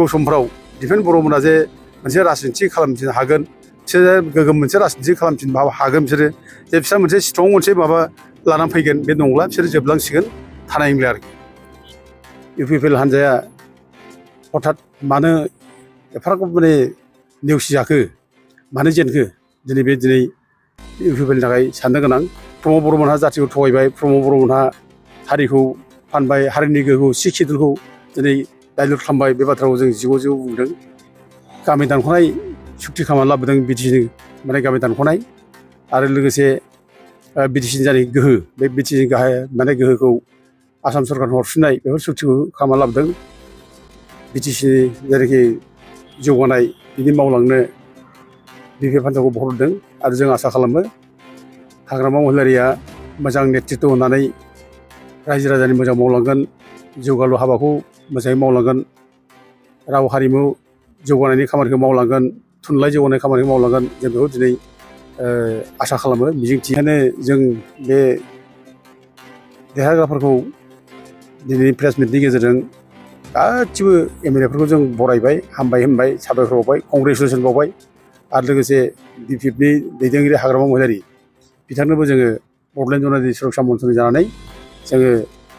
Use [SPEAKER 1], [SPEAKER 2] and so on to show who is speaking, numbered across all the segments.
[SPEAKER 1] समफ्राव दिफेन बर'मोना जे मोनसे राजनिथि खालामफिननो हागोन, बिसोरो गोग्गोम मोनसे राजनिथि खालामफिननो हागोन, बिसोरो जे बिसोर मोनसे स्ट्रं मोनसे माबा लानानै फैगोन, बे नंला, बिसोरो जोबलांसिगोन, थानाय नंला आरोखि। UPPL हान्जाया हठाৎ मानो एफाग्राब माने नेवसिजाखो, मानो जेनखो, दिनै UPPLनि थाखाय साननो गोनां। प्रमद बर'मोनहा जाथिखौ थगायबाय, प्रमद बर'मोनहा हारिखौ फानबाय, हारिनि गोहोखौ, सिख सिडुलखौ दिनै डाइलुट खालामबाय, बे बाथ्राखौ जों जिग'जिग' बुंदों। गामि दानख'नाय सुक्ति खालामनानै लाबोदों, BTC माने गामि दानख'नाय, आरो लोगोसे BTCनि जानाय गोहो, बे BTCनि गाहाय माने गोहोखौ आसाम सरकारनो हरफिननाय, बेफोर सुक्तिखौ खालामनानै लाबोदों। BTCनि जेरैखि जौगानाय बिदि मावलांनो BPF हान्जाखौ बहरदों, आरो जों आसा खालामो हाग्रामा महिलारिया मोजां नेतृत्व होनानै रायजो राजानि मोजां मावलांगोन, जौगालु हाबाखौ मोजाङै मावलांगोन, राव हारिमु जौगानायनि खामानिखौ मावलांगोन, थुनलाइ जौगानाय खामानिखौ मावलांगोन, जों बेखौ दिनै आसा खालामो, मिजिंथिनानै जों बे देरहाग्राफोरखौ दिनैनि प्रेस मिटनि गेजेरजों गासिबो MLA फोरखौ जों बरायबाय, हामबाय होनबाय, साबायखर बावबाय, कंग्रेसुलेसन बावबाय, आरो लोगोसे BPFनि दैदेनगिरि हाग्रामा महिलारि बिथांनोबो जोङो बड'लेण्ड जनाधारि सुरक्षा मन्थ्रि जानानै जोङो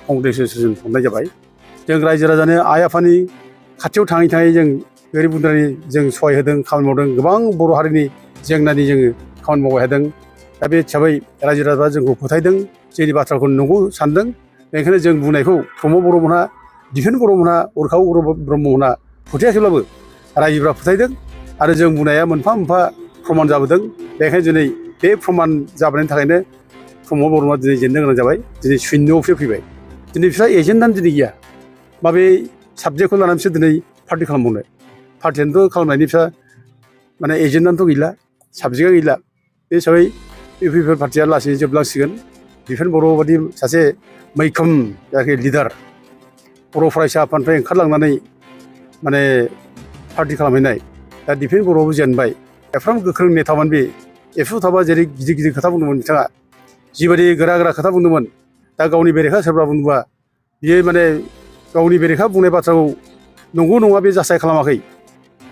[SPEAKER 1] कंग्रेसुलेसन हरनाय जाबाय। जों रायजो राजानो आइ आफानि खाथियाव थाङै थाङै जों गोरिब गुन्द्रानि जों सहाय होदों, खामानि मावदों, गोबां बर' हारिनि जेंनानि जोङो खामानि मावबाय थादों। दा बे हिसाबै रायजो राजाफ्रा जोंखौ फोथायदों, जोंनि बाथ्राखौ नंगौ सानदों। बेनिखायनो जों बुंनायखौ प्रमद बर'मोनहा, दिफेन बर'मोनहा, उरखाव ब्रह्ममोनहा फोथायाखैब्लाबो रायजोफ्रा फोथायदों, आरो जों बुंनाया मोनफा मोनफा प्रमान जाबोदों। बेनिखायनो दिनै बे प्रमान जाबोनायनि थाखायनो प्रमद बर'मोनहा दिनै जेननो गोनां जाबाय, दिनै शून्यआवसो फैबाय। दिनै बिस्रा एजेन्डानो दिनै गैया, माबे साबजेक्टखौ लानानै बिसोर दिनै पार्टि खालामबावनो, पार्टियानोथ' खालामनायनि बिस्रा माने एजेन्डानोथ' गैला, साबजेक्टआ गैला। बे हिसाबै UPPL पार्टिया लासैनो जोबलांसिगोन। दिफेन बर' बादि सासे मैखोम जायखि लिडार, बर' फरायसा आफादनिफ्राय ओंखारलांनानै माने पार्टि खालामहैनाय, दा दिफेन बर'आबो जेनबाय, एफाग्राब गोख्रों नेतामोन बे। एबसुआव थाबा जेरै गिदिर गिदिर खोथा बुंदोंमोन बिथाङा, जिबायदि गोरा गोरा खोथा बुंदोंमोन, दा गावनि बेरेखा सोरबा बुंबा बियो माने गावनि बेरेखा बुंनाय बाथ्राखौ नंगौ नङा बे जाचाइ खालामाखै,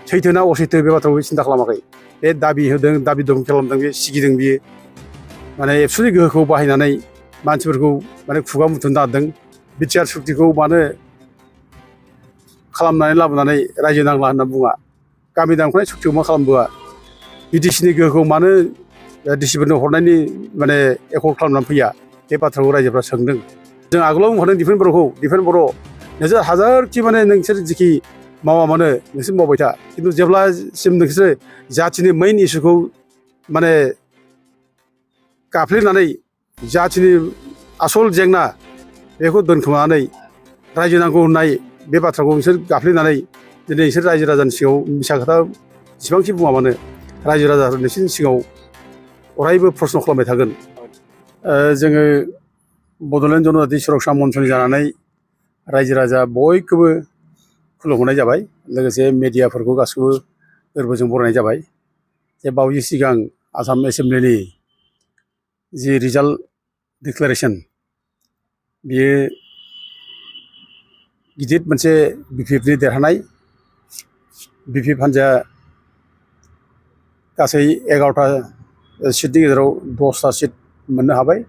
[SPEAKER 1] सैथो ना असैथो बे बाथ्राखौ सिन्था खालामाखै। बे दाबि होदों, दाबि दम खालामदों, बे सिगिदों बियो, माने एबसुनि गोहोखौ बाहायनानै मानसिफोरखौ माने खुगा मुथुनो नागिरदों। बिटिआर सुक्तिखौ मानो खालामनानै लाबोनानै रायजो नांला होनना बुङा, गामि दानख'नाय सुक्तिखौ मा खालामबोआ, BTCनि गोहोखौ मानो डिसिफोरनो हरनायनि माने एकर्ड खालामनानै फैया, बे बाथ्राखौ रायजोफ्रा सोंदों। जों आगोलाव बुंखादों दिफेन बर'खौ, दिफेन बर' नोंसोर हाजारखि माने नोंसोर जिखि मावा मानो नोंसोर मावबाय था, खिन्थु जेब्लासिम नोंसोर जाथिनि मेइन इसुखौ माने गाफ्लेनानै जाथिनि आसल जेंना बेखौ दोनखोमानानै रायजो नांगौ होननाय बे बाथ्राखौ नोंसोर गाफ्लेनानै दिनै नोंसोर रायजो राजानि सिगाङाव मिसा खोथा जेसेबांखि बुङा मानो रायजो राजा नोंसोरनि सिगाङाव अरायबो प्रश्न खालामबाय थागोन। जोङो बड'लेण्ड जनजाति सुरक्षा मन्थ्रि जानानै रायजो राजा बयखौबो खुलुमहरनाय जाबाय, लोगोसे मेडियाफोरखौ गासैखौबो गोरबोजों बरायनाय जाबाय। जे बावैसो सिगां आसाम एसेम्ब्लिनि जि रिजाल्ट डिक्लेरेसन, बियो गिदिर मोनसे BPFनि देरहानाय। BPF हान्जाया गासै 11टा सिटनि गेजेराव 10टा सिट मोननो हाबाय।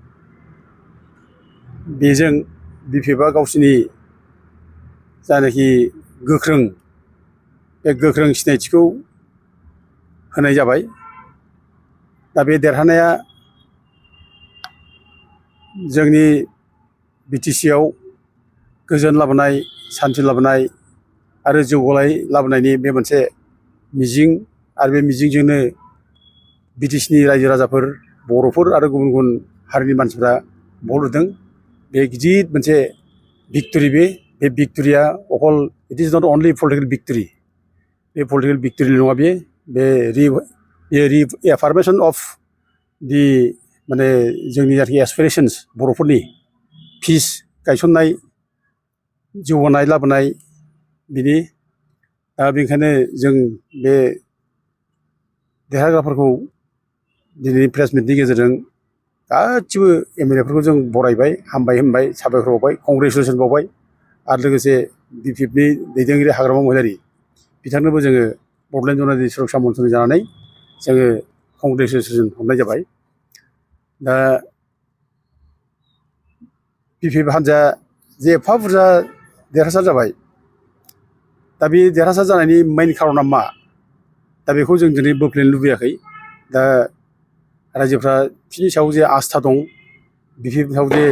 [SPEAKER 1] बेजों BPFआ गावसिनि जायनाखि गोख्रों, बे गोख्रों सिनायथिखौ होनाय जाबाय। दा बे देरहानाया जोंनि BTCआव गोजोन लाबोनाय, सान्थि लाबोनाय आरो जौगानाय लाबोनायनि बे मोनसे मिजिं, आरो बे मिजिंजोंनो BTCनि रायजो राजाफोर, बर'फोर आरो गुबुन गुबुन हारिनि मानसिफ्रा भट होदों। बे गिदिर मोनसे भिक्ट'रि, बे भिक्ट'रिया अकल it is not only political भिक्ट'रि, बे पलिटिकेल भिक्ट'रि नङा, बे रिएफार्मेसन अफ दि माने जोंनि जायखि एसपिरेसन्स बर'फोरनि पिस गायसननाय, जौगानाय लाबोनाय बिनि। दा बेनिखायनो जों बे देरहाग्राफोरखौ दिनैनि प्रेस मिटनि गेजेरजों गासिबो MLA फोरखौ जों बरायबाय, हामबाय होनबाय, साबायखर बावबाय, कंग्रेसुलेसन बावबाय, आरो लोगोसे BPFनि दैदेनगिरि हाग्रामा महिलारि बिथांनोबो जोङो बड'लेण्ड जनारि सुरक्षा मन्थ्रि जानानै जोङो कंग्रेसुलेसन हरनाय जाबाय। दा BPF हान्जाया जे एफा बुरजा देरहासार जाबाय, दा बे देरहासार जानायनि मेइन खार'ना मा, दा बेखौ जों दिनै बोफ्लेनो लुबैयाखै। दा रायजोफ्रा बिनि सायाव जे आस्था दं, BPF सायाव जे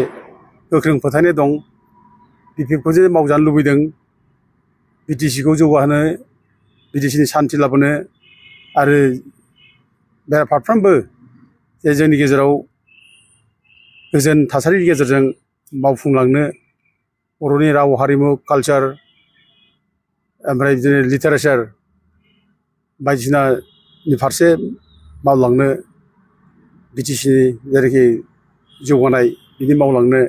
[SPEAKER 1] गोख्रों फोथायनाय दं, BPFखौ जे मावजानो लुबैदों, BTC खौ जौगाहोनो, BTC नि सान्थि लाबोनो आरो बेराफारफ्रोमबो जे जोंनि गेजेराव गोजोन थासारिनि गेजेरजों मावफुंलांनो बर'नि राव हारिमु कालचार ओमफ्राय बिदिनो लिटारेचार बायदिसिनानि फारसे मावलांनो BTC नि जेरैखि जौगानाय बिदि मावलांनो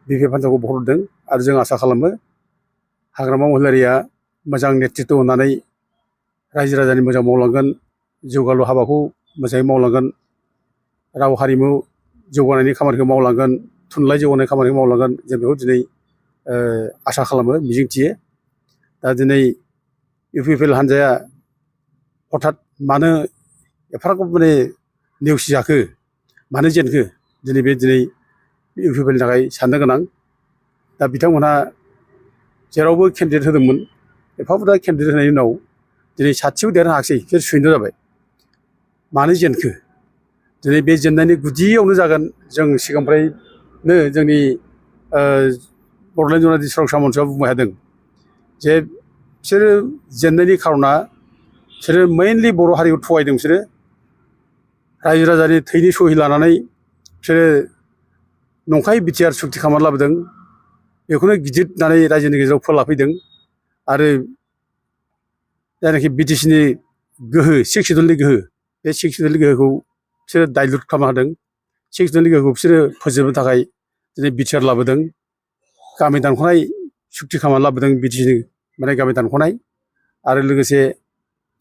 [SPEAKER 1] BPF हान्जाखौ भट होदों। आरो जों आसा खालामो हाग्रामा महिलारिया मोजां नेतृत्व होनानै रायजो राजानि मोजां मावलांगोन, जौगालु हाबाखौ मोजाङै मावलांगोन, राव हारिमु जौगानायनि खामानिखौ मावलांगोन, थुनलाइ जौगानाय खामानिखौ मावलांगोन, जों बेखौ दिनै आसा खालामो, मिजिंथियो। दा दिनै UPPL हान्जाया हठात मानो एफाग्राब माने नेवसिजाखो, मानो जेनखो, दिनै UPPL नि थाखाय साननो गोनां। दा बिथांमोनहा जेरावबो केन्डिडेट होदोंमोन, एफा बुरजा केन्डिडेट होनायनि उनाव दिनै सासेबो देरहानो हायाखिसै, बिसोर सुइन्द जाबाय। मानो जेनखो? दिनै बे जेननायनि गुदियावनो जागोन, जों सिगांनिफ्रायनो जोंनि बड'लेण्ड जनारि सुरक्षा मन्थ्रिआ बुंबाय थादों जे बिसोरो जेननायनि खार'ना बिसोरो मेइनलि बर' हारिखौ थगायदों। बिसोरो रायजो राजानि थैनि सहि लानानै बिसोरो नंखाय बिटिआर सुक्ति खालामनानै लाबोदों, बेखौनो गिदिर होननानै रायजोनि गेजेराव फोलाफैदों। आरो जायनाखि BTC नि गोहो, 6 सिडुलनि गोहो, बे 6 सिडुलनि गोहोखौ बिसोरो डाइल्युट खालामना होदों। 6 सिडुलनि गोहोखौ बिसोरो फोजोबनो थाखाय दिनै बिटिआर लाबोदों, गामि दानख'नाय सुक्ति खालामनानै लाबोदों, BTC नि माने गामि दानख'नाय। आरो लोगोसे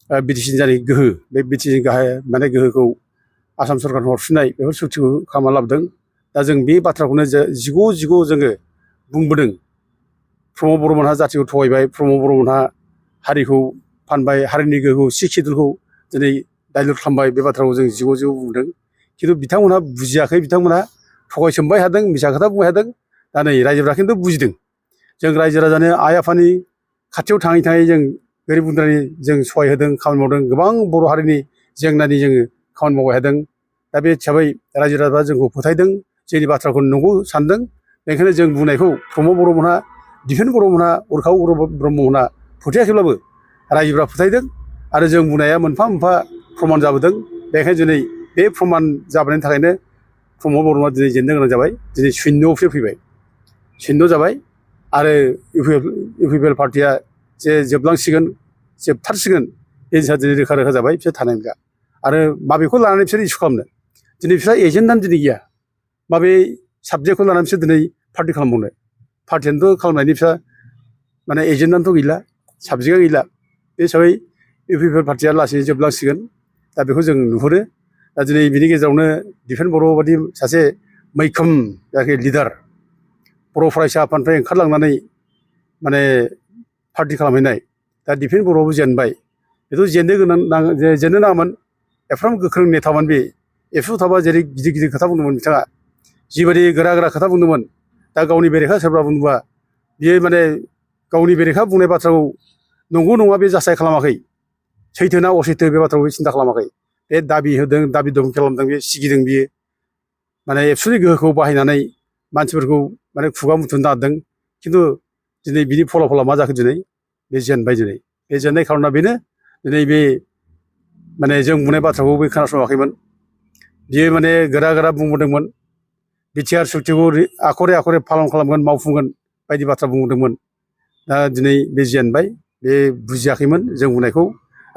[SPEAKER 1] BTC नि जाय गोहो, बे BTC नि माने गोहोखौ आसाम सरकारनो हरफिननाय, बेफोर सुक्तिखौ खालामनानै लाबोदों। दा जों बे बाथ्राखौनो जिगु जोङो बुंबोदों। प्रमद बर'मोनहा जाथिखौ थगायबाय, प्रमद बर'मोनहा हारिखौ फानबाय, हारिनि गोहोखौ 6 सिडुलखौ दिनै डाइल्युट खालामबाय, बे बाथ्राखौ जों जिगु बुंदों। खिन्थु बिथांमोनहा बुजियाखै, बिथांमोनहा थगायसोमबाय थादों, मिसा खोथा बुंबाय थादों। दा नै रायजोफ्रा खिन्थु बुजिदों। जों रायजो राजानो, आइ आफानि खाथियाव थाङै थाङै जों गोरिब गुन्द्रानि जों सहाय होदों, खामानि मावदों, गोबां बर' हारिनि जेंनानि जोङो खामानि मावबाय थादों। दा बे हिसाबै रायजो राजाफ्रा जोंखौ फोथायदों, जोंनि बाथ्राखौ नंगौ सानदों। बेनिखायनो जों बुंनायखौ प्रमद बर'मोनहा, दिफेन बर'मोनहा, उरखाव ब्रह्ममोनहा फोथायाखैब्लाबो रायजोफ्रा फोथायदों। आरो जों बुंनाया मोनफा मोनफा प्रमान जाबोदों। बेनिखायनो दिनै बे प्रमान जाबोनायनि थाखायनो प्रमद बर'मोनहा दिनै जेननो गोनां जाबाय, दिनै शून्यआवसो फैबाय, शून्य जाबाय। आरो UPPL पार्टिया जे जोबलांसिगोन, जोबथारसिगोन, बे जिनिसा दिनै रोखा रोखा जाबाय, बिसोर थानाय नंला। आरो माबेखौ लानानै बिसोर इसु खालामनो, दिनै बिसोरहा एजेन्डानो दिनै गैया। माबे साबजेक्टखौ लानानै बिसोर दिनै पार्टि खालामबावनो, पार्टियानोथ' खालामनायनि बिस्रा माने एजेन्डानोथ' गैला, साबजेक्टआ गैला। बे हिसाबै UPPL पार्टिया लासैनो जोबलांसिगोन। दा बेखौ जों नुहुरो। दा दिनै बिनि गेजेरावनो दिफेन बर' बादि सासे मैखोम जायखि लिडार, बर' फरायसा आफादनिफ्राय ओंखारलांनानै माने पार्टि खालामहैनाय, दा दिफेन बर'आबो जेनबाय। बेथ' जेननो नाङामोन, एफाराब गोख्रों नेतामोन बे। एबसुआव थाबा जेरै गिदिर गिदिर खोथा बुंदोंमोन बिथाङा, जिबायदि गोरा गोरा खोथा बुंदोंमोन, दा गावनि बेरेखा सोरबा बुंबा बियो माने गावनि बेरेखा बुंनाय बाथ्राखौ नंगौ नङा बे जाचाइ खालामाखै, सैथो ना असैथो बे बाथ्राखौ सिन्था खालामाखै। बे दाबि होदों, दाबि दम खालामदों, बे सिगिदों बियो। माने एबसुनि गोहोखौ बाहायनानै मानसिफोरखौ माने खुगा मुथुनो नागिरदों। खिन्थु दिनै बिनि फलाफला मा जाखो, दिनै बे जेनबाय। दिनै बे जेननाय खार'ना बेनो, दिनै बे माने जों बुंनाय बाथ्राखौ बे खोनासङाखैमोन। बियो माने गोरा गोरा बुंबोदोंमोन, बिटिआर सुक्तिखौ आखरे आखरे पालन खालामगोन, मावफुंगोन बायदि बाथ्रा बुंबोदोंमोन। दा दिनै बे जेनबाय, बे बुजियाखैमोन जों बुंनायखौ।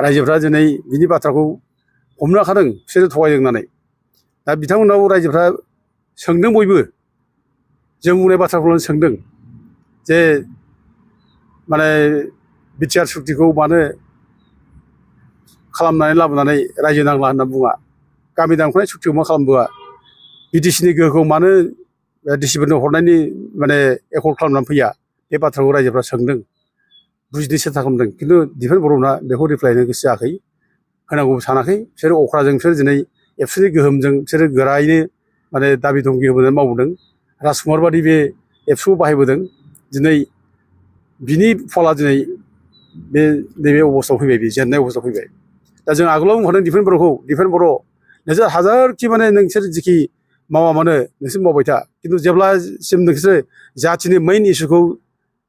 [SPEAKER 1] रायजोफ्रा दिनै बिनि बाथ्राखौ हमनो हाखादों, बिसोरो थगायदों होननानै। दा बिथांमोनाव रायजोफ्रा सोंदों, बयबो जों बुंनाय बाथ्राखौनो सोंदों जे माने बिटिआर सुक्तिखौ मानो खालामनानै लाबोनानै रायजो नांला होनना बुङा, गामि दानख'नाय सुक्तिखौ मा खालामबोआ, BTC नि गोहोखौ मानो डिसिफोरनो हरनायनि माने एकर्ड खालामनानै फैया, बे बाथ्राखौ रायजोफ्रा सोंदों, बुजिनो सेस्था खालामदों खिन्थु दिफेन बर'मोना बेखौ रिप्लाइ होनो गोसो जायाखै होनांगौ सानाखै बिसोरो अख्राजों बिसोर दिनै एबसुनि गोहोमजों बिसोरो गोरायैनो माने दाबि धमखि होबोनानै मावबोदों राजकुमार बादि बे एबसुखौ बाहायबोदों दिनै बिनि फला दिनै बे नैबे अबस्थायाव फैबाय बे जेननाय अबस्थायाव फैबाय दा जों आगोलाव बुंखादों दिफेन बर'खौ दिफेन बर' नोंसोर हाजारखि माने नोंसोर जिखि मावा मानो नोंसोर मावबाय था खिन्थु जेब्लासिम नोंसोर जाथिनि मेइन इसुखौ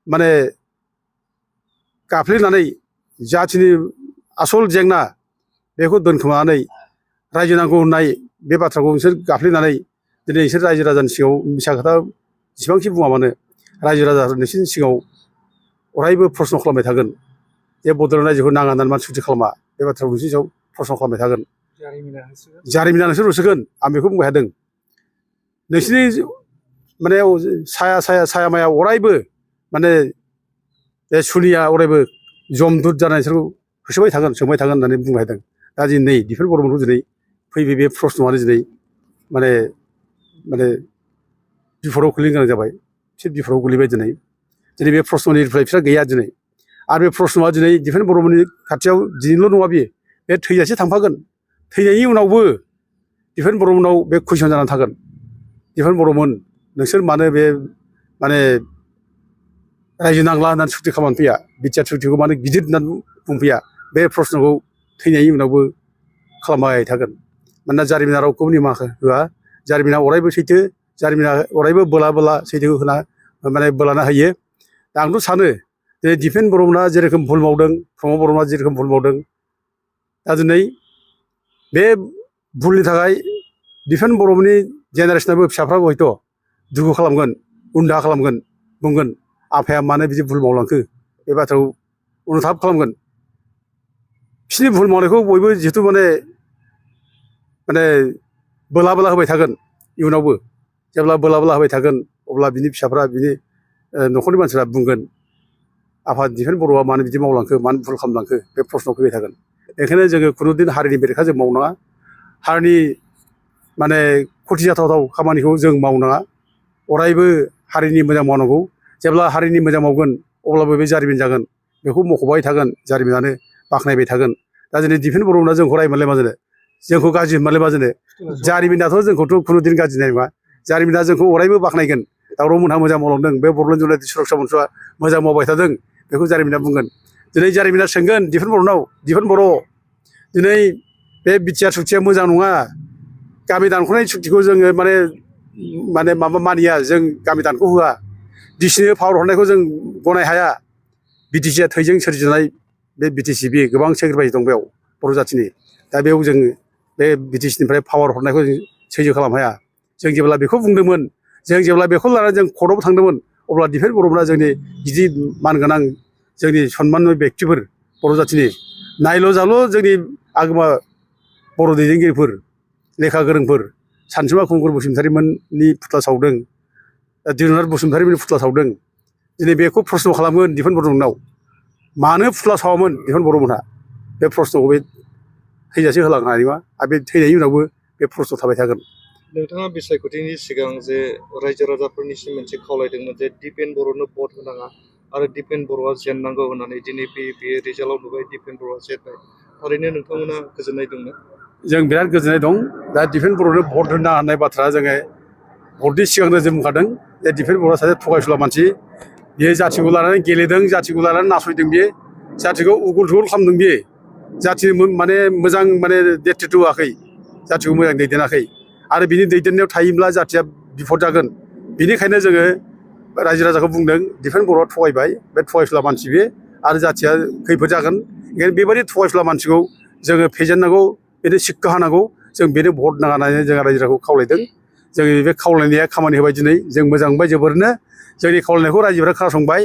[SPEAKER 1] माने गाफ्लेनानै जाथिनि आसल जेंना बेखौ दोनखोमानानै रायजो नांगौ होननाय बे बाथ्राखौ नोंसोर गाफ्लेनानै दिनै नोंसोर रायजो राजानि सिगाङाव मिसा खोथा जेसेबांखि बुङा मानो रायजो राजा नोंसोरनि सिगाङाव अरायबो प्रश्न खालामबाय थागोन जे बड'लेण्ड रायजोखौ नाङा होननानै मानसि सुथि खालामा बे बाथ्राखौ नोंसोरनि सायाव प्रश्न खालामबाय थागोन जारिमिना नोंसोर होसोगोन आं बेखौ बुंबाय थादों नोंसोरनि माने साया माया अरायबो माने बे सुनिया अरायबो जमदुत जानाय नोंसोरखौ होसोबाय थागोन सोंबाय थागोन होननानै बुंबाय थादों दा दिनै नै दिफेन बर'मोनखौ दिनै फैबाय बे प्रश्नआनो दिनै माने माने बिफदाव गोलैनो गोनां जाबाय बिसोर बिफदाव गोलैबाय दिनै बे प्रश्ननि रिप्लाइ बिसोर गैया दिनै आरो बे प्रश्नआ दिनै दिफेन बर'मोननि खाथियाव दिनैल' नङा बे थैजासे थांफागोन थैनायनि उनावबो दिफेन बर'मोननाव बे कुइसन जानानै थागोन दिफेन बर'मोन नोंसोर मानो बे माने रायजो नांला होननानै सुक्ति खालामनानै फैया बिटिआर सुक्तिखौ मानो गिदिर होननानै बुंफैया बे प्रश्नखौ थैनायनि उनावबो खालामबाय थागोन मानोना जारिमिना रावखौबो निमाहा होआ जारिमिना अरायबो सैथो जारिमिना अरायबो बोला सैथोखौ होना माने बोलाना होयो दा आंथ' सानो जे दिफेन बर'मोना जेरोखोम भुल मावदों प्रमद बर'मोना जेरोखोम भुल मावदों दा दिनै बे भुलनि थाखाय दिफेन बर'मोननि जेनेरेसनाबो फिसाफ्राबो हयथ' दुखु खालामगोन उनदाहा खालामगोन बुंगोन आफाया मानो बिदि भुल मावलांखो बे बाथ्राखौ अनुताब खालामगोन बिसोरनि भुल मावनायखौ बयबो जिहेथु माने बोला होबाय थागोन इयुनावबो जेब्ला बोला होबाय थागोन अब्ला बिनि फिसाफ्रा बिनि न'खरनि मानसिफ्रा बुंगोन आफा दिफेन बर'आ मानो बिदि मावलांखो मानो भुल खालामलांखो बे प्रश्नआव फैबाय थागोन बेखायनो जोङो खुनुदिन हारिनि बेरेखा जों मावनाङा हारिनि माने खथि जाथावथाव खामानिखौ जों मावनाङा अरायबो हारिनि मोजां मावनांगौ जेब्ला हारिनि मोजां मावगोन अब्लाबो बे जारिमिन जागोन बेखौ मख'बाय थागोन जारिमिनानो बाख्नायबाय थागोन दा दिनै दिफेन बर'मोना जोंखौ रायमारलाय मा जानो जोंखौ गाज्रि मोनलाय मा जानो जारिमिनाथ' जोंखौथ' खुनुदिन गाज्रि नाय नङा जारिमिना जोंखौ अरायबो बाख्नायगोन दावराव मोनहा मोजां मावलांदों बे बड'लेण्ड जुनाइटेड सुरक्षा मन्चआ मोजां मावबाय थादों बेखौ जारिमिना बुंगोन दिनै जारिमिना सोंगोन दिफेन बर'नाव दिफेन बर' दिनै बे बिटिआर सुक्तिया मोजां नङा गामि दानख'नाय सुक्तिखौ जोङो माने माबा मानिया जों गामि दानख' होआ डिसिनो पावार हरनायखौ जों गनाय हाया बिटिसिआ थैजों सोरजिनाय बे बिटिसि बे गोबां सेक्रिफाइस दं बेयाव बर' जाथिनि दा बेयाव जों बे बिटिसिनिफ्राय पावार हरनायखौ जों सैज्य खालामनो हाया जों जेब्ला बेखौ बुंदोंमोन जों जेब्ला बेखौ लानानै जों कर्टआव थांदोंमोन अब्ला दिफेन बर'मोना जोंनि गिदिर मानगोनां जोंनि सनमाननि बेक्तिफोर बर' जाथिनि नायल' जाल' जोंनि आगोमा बर' दैदेनगिरिफोर लेखा गोरोंफोर सानसुमा खुंगुर बसुमतारिमोननि फुथ्ला सावदों दिननाथ बसुमतारिमोननि फुथ्ला सावदों दिनै बेखौ प्रश्न खालामगोन दिफेन बर'मोननाव मानो फुथ्ला सावामोन दिफेन बर'मोनहा बे प्रश्नखौ बे थैजासे होलांनो हानाय नङा आरो बे थैनायनि उनावबो बे प्रश्न थाबाय थागोन
[SPEAKER 2] नोंथाङा बिसायख'थिनि सिगां जे रायजो राजाफोरनिसिम मोनसे खावलायदोंमोन जे दिपेन बर'नो भट होनाङा आरो दिपेन बर'आ जेननांगौ होननानै दिनै बे रिजाल्टआव नुबाय दिपेन बर'आ जेनबाय थारैनो नोंथांमोना गोजोननाय दंना
[SPEAKER 1] जों बिराद गोजोननाय दं दा दिफेन बर'नो भट होना होननाय बाथ्रा जोङो भटनि सिगांनो जों बुंखादों जे दिफेन बर'आ सासे थगायसुला मानसि बियो जाथिखौ लानानै गेलेदों जाथिखौ लानानै नासयदों बियो जाथिखौ उगुल थुगुल खालामदों बियो जाथिनि माने मोजां माने नेतृत्व होआखै जाथिखौ मोजां दैदेनाखै आरो बिनि दैदेननायाव थायोब्ला जाथिया बिफद जागोन बेनिखायनो जोङो रायजो राजाखौ बुंदों दिफेन बर'आ थगायबाय बे थगायसुला मानसि बे आरो जाथिया खैफोद जागोन ओंखायनो बेबायदि थगायसुला मानसिखौ जोङो फेजेननांगौ बेनो सिक्का होनांगौ जों बेनो भट नाङा होननानै जों रायजो राजाखौ खावलायदों जोंनि बे खावलायनाया खामानि होबाय दिनै जों मोजां मोनबाय जोबोरनो जोंनि खावलायनायखौ रायजोफोरा खोनासंबाय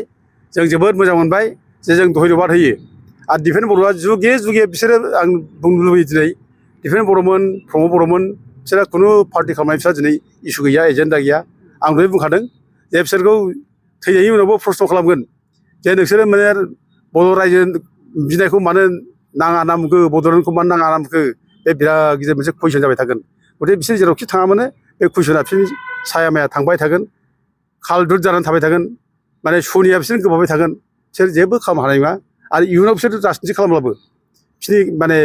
[SPEAKER 1] जों जोबोद मोजां मोनबाय जे जों धन्यबाद होयो आरो दिफेन बर'आ जुगे जुगे बिसोरो आं बुंनो लुबैयो दिनै दिफेन बर'मोन प्रमद बर'मोन बिसोरहा खुनु पार्टि खालामनाय बिसोरहा दिनै इसु गैया एजेन्डा गैया आं दहाय बुंखादों जे बिसोरखौ थैनायनि उनावबो प्रस्न खालामगोन जे नोंसोरो माने बर' रायजो बिनायखौ मानो नाङा होनना बुंखो बड'लेण्डखौ मानो नाङा होनना बुंखो बे बिराद गिदिर मोनसे कुइसन जाबाय थागोन गथिखे बिसोर जेरावखि थाङा मानो बे कुइसना बिसोरनि साया माया थांबाय थागोन खाल दुत जानानै थाबाय थागोन माने सनिया बिसोरनो गोमाबाय थागोन बिसोर जेबो खालामनो हानाय नङा आरो इयुनाव बिसोर राजनिथि खालामब्लाबो बिसोरनि माने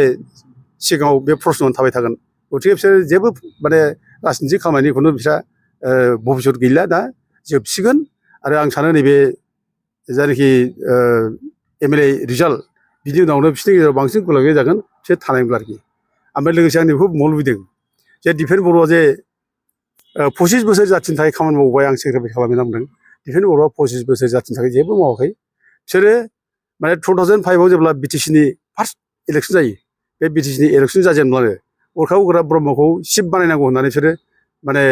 [SPEAKER 1] सिगाङाव बे प्रश्नआनो थाबाय थागोन गथिखे बिसोर जेबो माने राजनिथि खालामनायनि खुनु बिस्रा भबिष्यत गैला दा जोबसिगोन आरो आं सानो नैबे जायनाखि एमएलए रिजाल्ट बिनि उनावनो बिसोरनि गेजेराव बांसिन गुलाय गुजाय जागोन बिसोर थानाय नंला आरोखि ओमफ्राय लोगोसे आं बेखौ बुंबावनो लुबैदों जे दिपेन बर'आ जे 25 बोसोर जाथिनि थाखाय खामानि मावबाय आं सेक्रिफाइस खालामनो नांदों दिपेन बर'आ 25 बोसोर जाथिनि थाखाय जेबो मावाखै बिसोरो माने 2005आव जेब्ला बिटिसिनि फार्स्ट इलेक्सन जायो बे बिटिसिनि इलेक्सन जाजेनब्लानो उरखाव उग्रा ब्रह्मखौ चिफ बानायनांगौ होननानै बिसोरो माने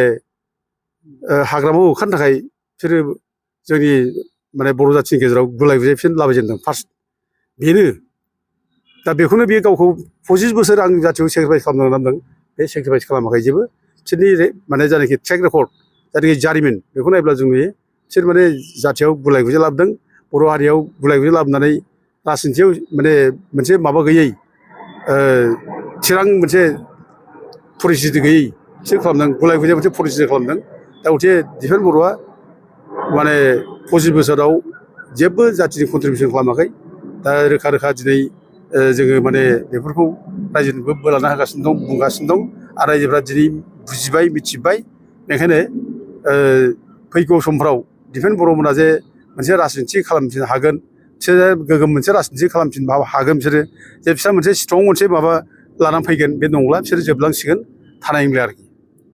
[SPEAKER 1] हाग्रामायाव ओंखारनो थाखाय बिसोरो जोंनि माने बर' जाथिनि गेजेराव गुलाय गुजाय बिसोर लाबोजेनदों फार्स्ट बेनो दा बेखौनो बियो गावखौ 25 बोसोर आं जाथियाव सेक्रिफाइस खालामनो नांदों बे सेक्रिफाइस खालामाखै जेबो बिसोरनि माने जायनाखि ट्रेक रेकर्ड जायनाखि जारिमिन बेखौ नायोब्ला जों नुयो बिसोर माने जाथियाव गुलाय गुजाय लाबोदों बर' हारियाव गुलाय गुजाय लाबोनानै राजनिथियाव माने मोनसे माबा गैयै थिरां मोनसे परिस्थिति गैयै बिसोर खालामदों गुलाय गुजाय मोनसे परिस्थिति खालामदों दा गथिखे दिपेन बर'आ माने 25 बोसोराव जेबो जाथिनि कन्ट्रिबिउसन खालामाखै दा रोखा रोखा दिनै जोङो माने बेफोरखौ रायजोनोबो बोलाना होगासिनो दं बुंगासिनो दं आरो रायजोफ्रा दिनै बुजिबाय मिथिबाय बेखायनो फैगौ समफ्राव दिपेन बर'मोना जे मोनसे राजनिथि खालामफिननो हागोन बिसोरो गोगोम मोनसे राजनिथि खालामफिननो हागोन बिसोरो जे बिस्रा मोनसे स्ट्रं मोनसे माबा लानानै फैगोन बे नंला बिसोरो जोबलांसिगोन थानाय नंला आरोखि